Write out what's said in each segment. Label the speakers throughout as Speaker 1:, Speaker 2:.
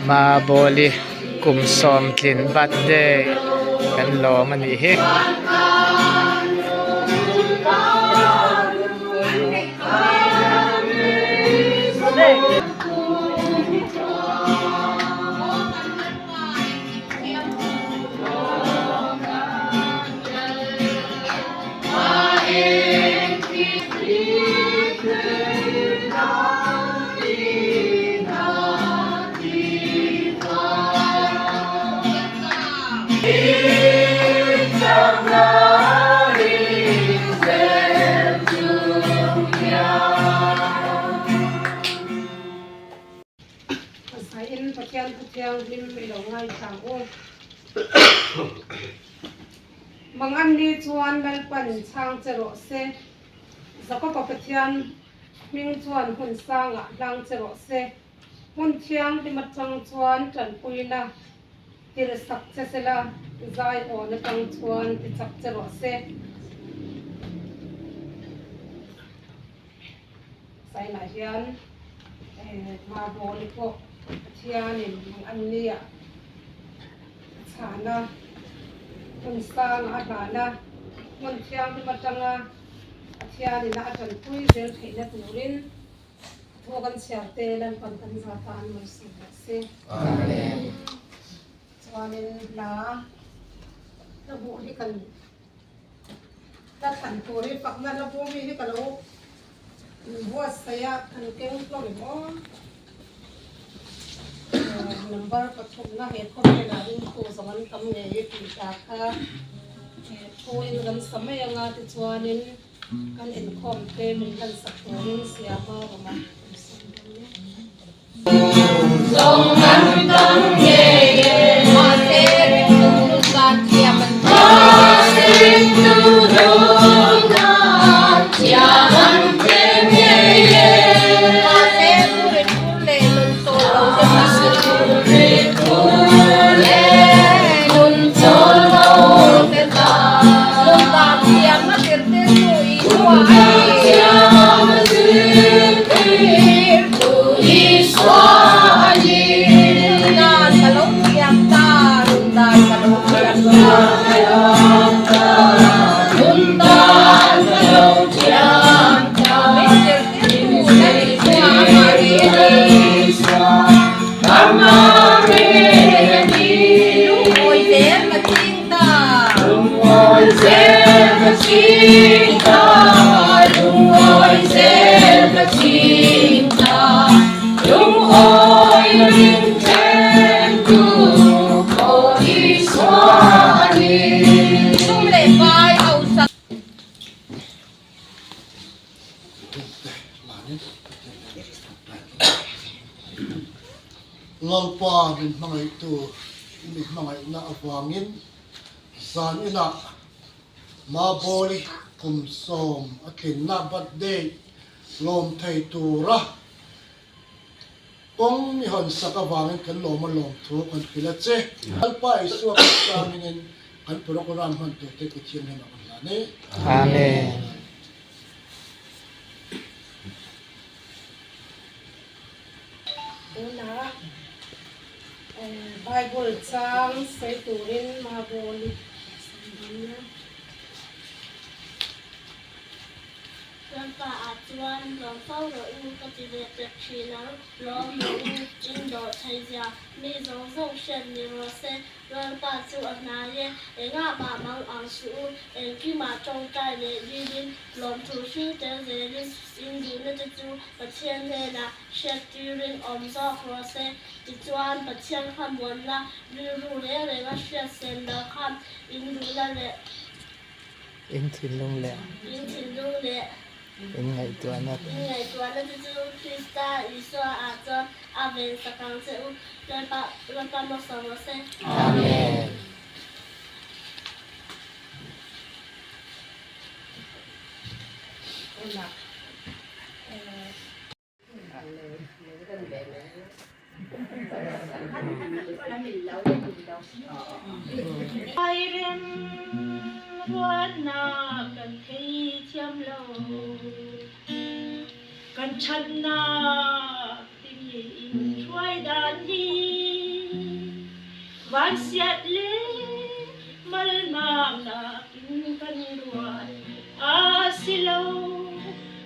Speaker 1: Mabawli kum sawmtlin birthday kan lawm a nih hi.
Speaker 2: Zaiin Pathian thu thianghlim i lo ngaithla ang u. Manganni chuan Lalpan chhang che rawh se, Jakoba Pathian hming chuan hmun sangah hlang che rawh se, hmun thianghlim atang chuan tanpuina tir sak che sela, zai awn atang chuan ti chak che rawh se. Sainah hian Mabawli pawh Pathianin Mangannia a chhan a, hmun sanga a hlan a, hmun thianghlim atanga Pathianin a tanpui zel theihna turin thu kan chhiar te Lalpan kan zata an malsawm rawh se. Amen. Chuanin hla hla buh hi kan Ka thlan tur hi fakna hla bawm mi hi ka lo buatsaih a, an keng hlawm em aw. Number pathumna he khawvelah ringtu zawng an tam ngei e tih ta kha thu in kan sa mai anga tichuanin kan inkhawm te min hlansak turin siam a awm a.
Speaker 3: Lalpa min hmangaihtu i mi hmangaihna avangin zan inah Mabawli kum sawm a tlinna birthday lawm thei tura kawng mi hawn sak avangin kan lawm a lawm thu kan hrilh a che. Lalpa Isua Krista hmingin kan program hman turte Pathian hian a rawn hlan e.
Speaker 1: Amen.
Speaker 2: Tunah Bible chang sawi turin Mabawli a sawi dawn nia.
Speaker 4: Lalpa ah chuan lawm fo rawh u ka ti ve pek thin ang, lawm rawh u, in dawh thei zia mi zawng zawng hriat ni rawh se, Lalpa chu a hnai e, engah mah mang ang suh u, engkimah tawngtai leh dilin lawmthu hring tel zelin in duhna te chu Pathian hnenah hriat tirin awm zawk rawh se, tichuan Pathian kha muanna rilru reng renga hriat sen lo khan in duhna leh
Speaker 1: In thinlung leh.
Speaker 4: In thinlung leh.
Speaker 1: In ngaihtuahna.
Speaker 4: In ngaihtuahna te chu Krista Isua ah chuan a ven sak ang che u. Lalpa Lalpa hmasa rawh se.
Speaker 1: Amen.
Speaker 5: Ai rem ruatnak kan theithiam lo, kan ṭhatnak timi in hruai dan hi. Vansiat le malmam nakin kan ruat a si lo,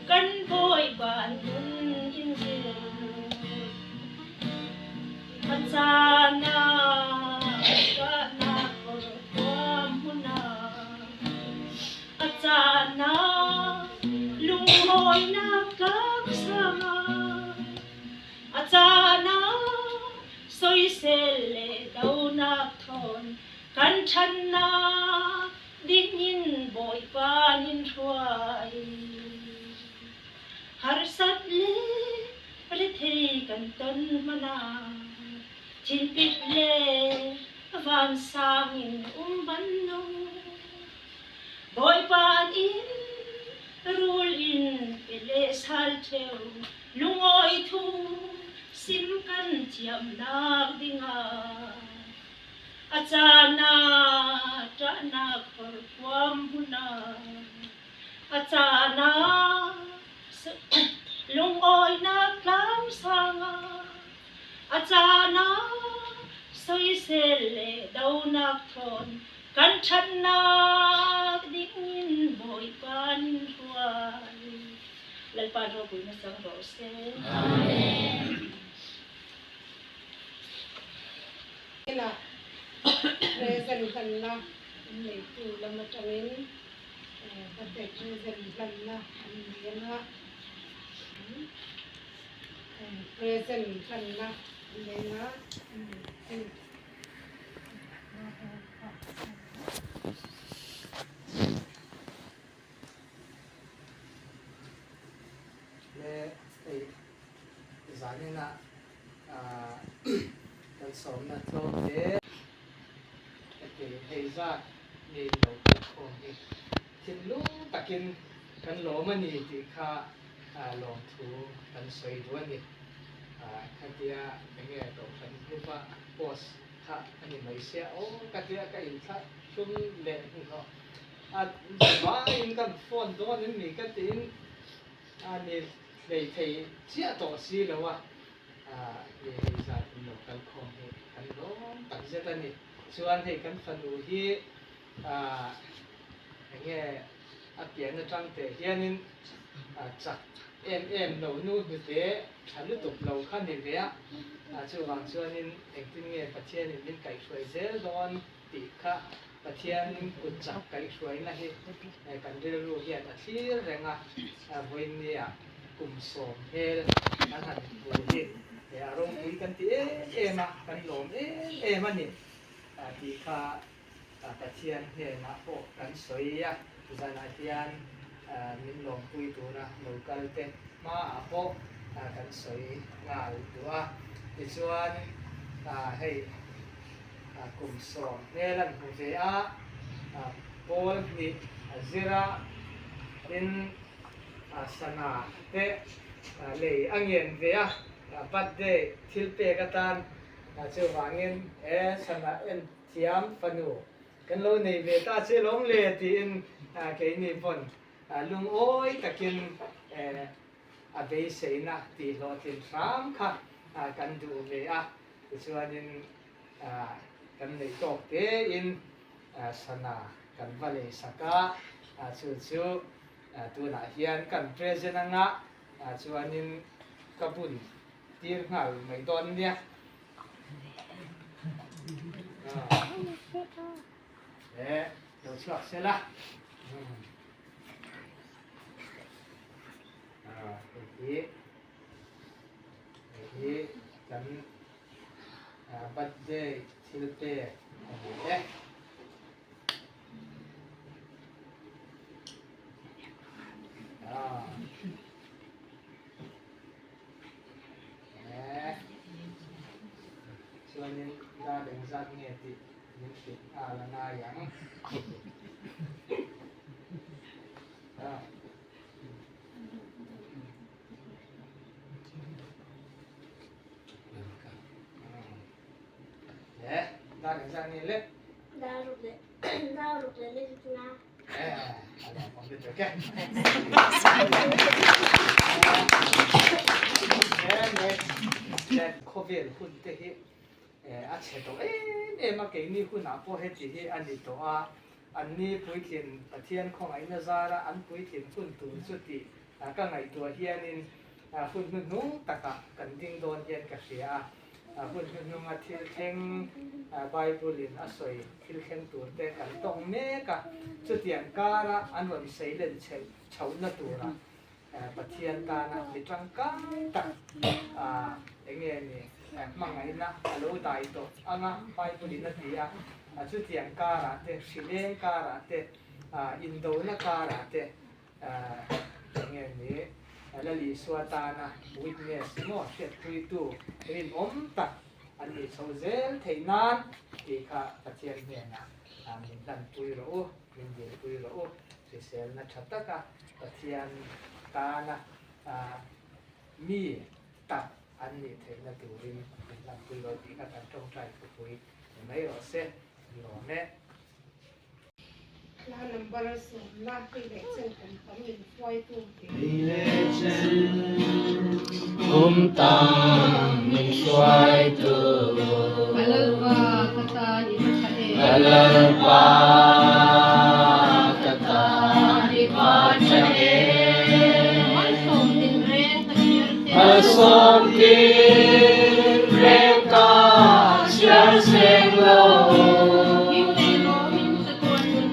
Speaker 5: kan Bawipa nun in zir. A caan ah kahnak horkuam hmun ah, a caan ah lunghawinak tlangsang ah, A caan ah soisel le donak thawn kan ṭhannak dingin Bawipa nin hruai. Harsat le rethei kan ton hmanh ah thinpit le vansang in um ban lo. Bawipa in rul in pe le sal ṭheo Lungawi thu sim kan thiamnak dingah a caan ah ṭahnak horkuam hmun ah a caan ah lungawinak tlangsang ah a caan ah soisel le donak thawn kan ṭhatnak dingin Bawipa nin hruai. Lalpa ropui na cang rawh seh.
Speaker 4: Amen.
Speaker 2: Inah present hlannak an neitu lam atangin birthday present hlannak an nei anga present hlannak an nei anga an neitu.
Speaker 1: Le hei zanin ah kan sawmnak tlawm te heti hei zat mi lo kal khawm hi thinlung takin kan lawm a ni tih kha lawmthu kan sawi duh a ni. Khatia enge kohhran group ah post kha a ni mai sia aw ka tia ka inthlah hlum leh hnuhnawh. A vaiin kan phone dawn in mi ka tiin a ni hlei thei chiah tawh si lo a, mi hei zat in lo kal khawm hi kan lawm tak zet a ni. Chuan hei kan fanu hi enge a pian atang teh hianin chak em em lo nu hnute tha lutuk lo kha ni ve a, chuvang chuanin engtin nge Pathianin min kaihhruai zel dawn tih kha Pathian kut chak kaihhruaina hi kan rilru hian a thlir reng a, vawiinnia kum sawm hmel kan han hmu hi a ropui kan ti em em a, kan lawm em em a ni tih kha Pathian hnenah pawh kan sawi a, zanah hian min lawmpui tura lo kal te hmaah pawh kan sawi nghal duh a, tichuan hei kum sawm hmel an hmu ve a, pawl hnih a zir a, tin sana te lei a ngen ve a, birthday thil pek atan chuvangin he sana en thiam fanu kan lo nei ve ta che lawm le tiin keini pawn lungawi takin a beiseina tih hlawhtlin hram kha kan duh ve a, tichuanin kan neih tawk tein sana kan va lei sak a, chu chu tunah hian kan present anga chuanin ka bun tir nghal mai dawn nia. Eh, lo chhuak sela. Hei hi hei hi kan birthday thil pek a ni e. Chuanin dar engzat nge tih min hrilh nghal a ngai ang. Eh, dar engzat nge le?
Speaker 4: Dar ruk leh dar ruk leh minute nga.
Speaker 1: Eh, a lawm awm lutuk e. Eh, khawvel hun te hi. A chhe tawh em em a, keini hunah pawh heti hi a ni tawh a, anni puitlin Pathian khawngaihna zara an puitlin hun tur chu tih ka ngaihtuah hianin hun hnuhnung takah kan ding dawn hian ka hria a. Hun hnuhnunga thil thleng Bible in a sawi thil thleng tur te kan tawng mek a, chutiang kara an rawn seilen chhohna tura Pathian tana mi tangkai tak eng nge ni hmangaihna a lo dai tawh anga Bible in a ti a, chutiang karah te hrileng karah te indona karah te eng nge ni Lal Isua tana witness maw hriatpuitu rinawm tak an nih chho zel theih nan tih kha Pathian hnenah min hlanpui rawh u, min dilpui rawh u. Hriselna tha taka Pathian tana mi tak an nih theihna turin min hlanpui rawh tih kha kan tawngtai thupui ni mai rawh se. Lawm e.
Speaker 2: Hla number sawmna hei leh chen kum tam min hruaitu tih.
Speaker 6: Hei leh chen kum tam min hruaitu.
Speaker 7: Ka Lalpa ka tan i va tha em.
Speaker 6: Ka Lalpa ka tan i va tha em.
Speaker 7: Malsawm tin reng ka chhiar seng lo.
Speaker 6: Malsawm tin reng ka chhiar seng lo.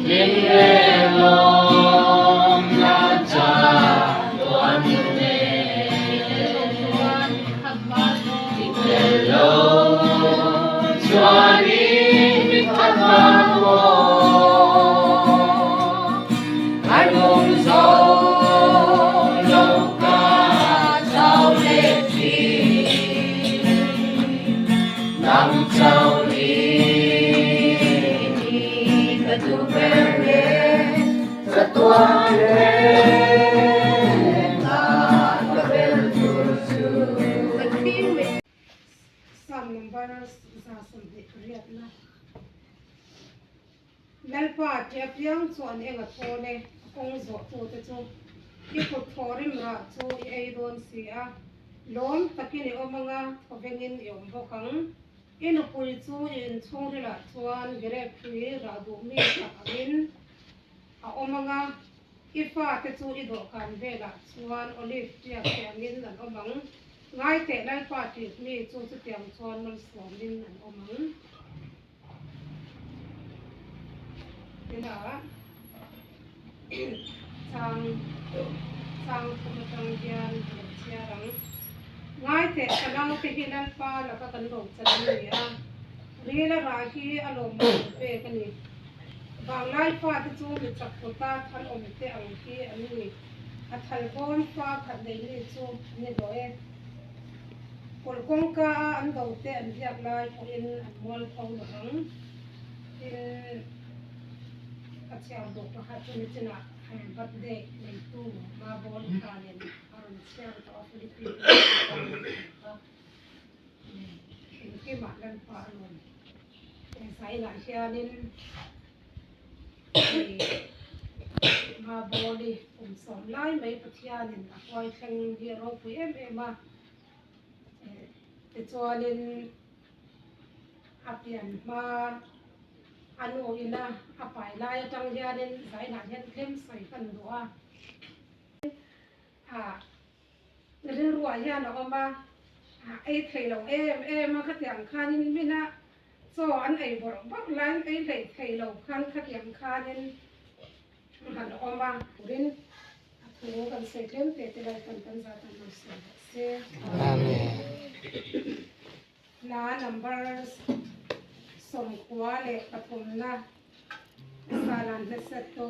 Speaker 7: Hlim leh lawmin chatuan nun
Speaker 6: nen. Hlim leh lawm nan chatuan nun nen.
Speaker 7: I tel lo chuan i khat val dawn.
Speaker 6: I tel lo chuan i khat val dawn. Ai mum zo lo ka chau leh thin. Nang chau hi ka duh ber e, chatuan rengah ka bel tur chu.
Speaker 2: Psalm number 128 Lalpa tia piang chu an eng a thawn e, a kawng zawh tute chu i kut thawrim rah chu i ei dawn si a, lawm takin i awm anga thawvengin i awm bawk ang. I nupui chu i inchhungrilah chuan grep hrui rah duh mi tak angin a awm anga, i fate chu i dawhkan velah chuan olive tiak te angin an awm ang. Ngaiteh Lalpa tih mi chu chutiang chuan malsawmin an awm ang. Tina chang chang thum atang hian ka lo chhiar ang. Ngaiteh ka naute hi Lalpa laka kan lo chan a ni a, ril a rah hi a lawmawm pek a ni. Vanglai fate chu mi chak kuta thal awm te ang hi an ni. A thal bawm fa khat nei mi chu an ni lo e. Kawr kawngka a an do te an biak lai pawhin an mual pho lo ang. Tin, a chhiar bawk pakhat chu nichinah birthday neitu Mabawl khanin a rawn chhiar tawh a, Philippine a engkimah Lalpa a rawn zailah hianin Mabawli kum sawm lai mai Pathianin a huai thleng hi a ropui em em a, tichuanin a pian hma a nu ina a pai lai atang hianin zainah hian tlem sawi hman duh a, ah rilruah hian a awm a, ei thei lo em em a khatiang khanin mina Chaw an ei bawrh bawrh laiin ei hleih thei lo khan khatiang khanin han awm a. Turin a thu kan sawi tlem te te Lalpan kan zat an rawn sawi rawh se.
Speaker 1: Amen.
Speaker 2: Hla number 23na Salan hmaset tu.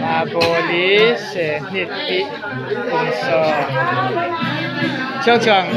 Speaker 1: Mabawli Sehnit tih kum sawm chiang chuang.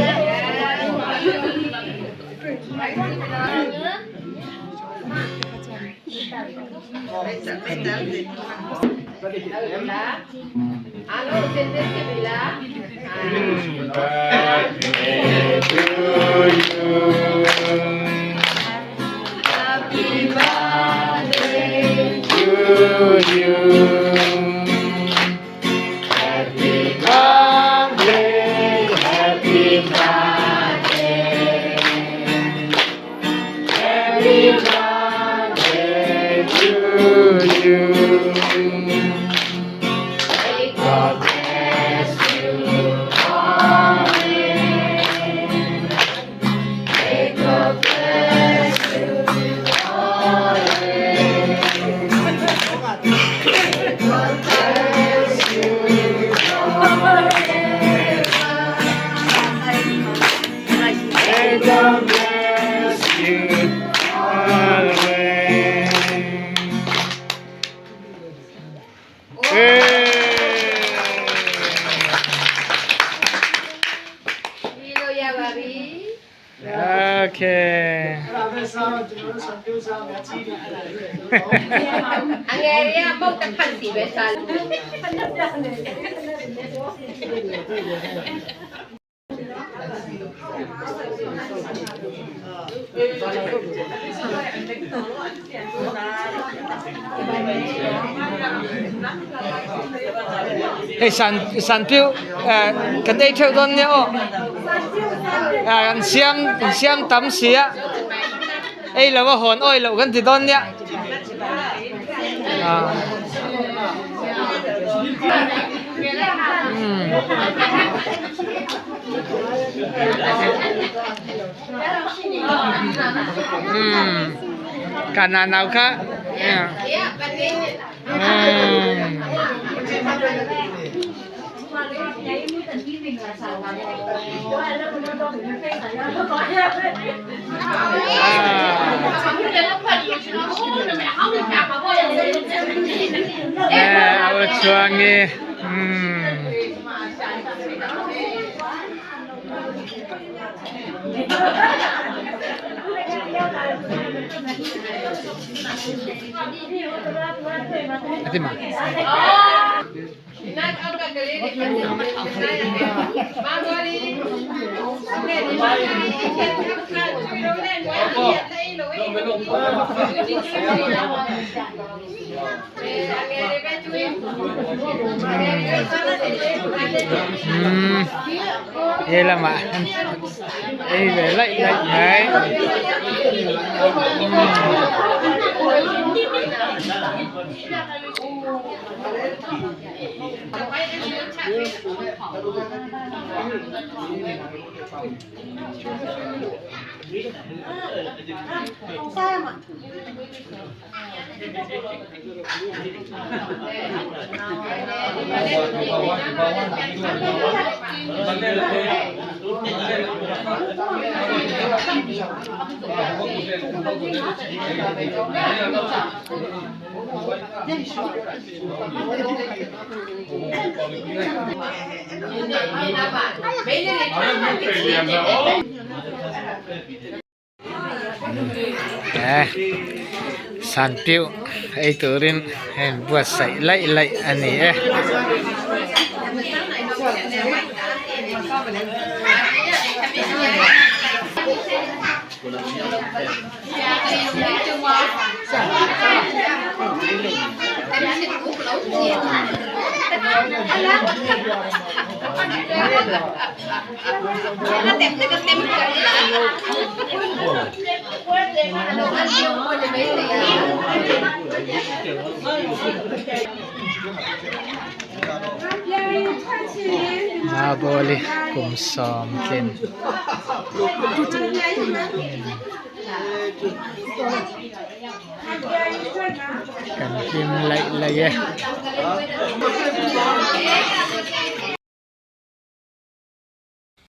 Speaker 1: Okay. Hei san san piu kan ei theuh dawn nia aw an siam an siam tam si a ei lo a hawn awi loh kan ti dawn nia. Kan ah nau kha. Chuangi. Ati ma. He lamah ei ve laih laih mai. San piuh ei turin heng buatsaih laih laih a ni e. Mabawli kum sawmtlin. Kan hlim laih laih e.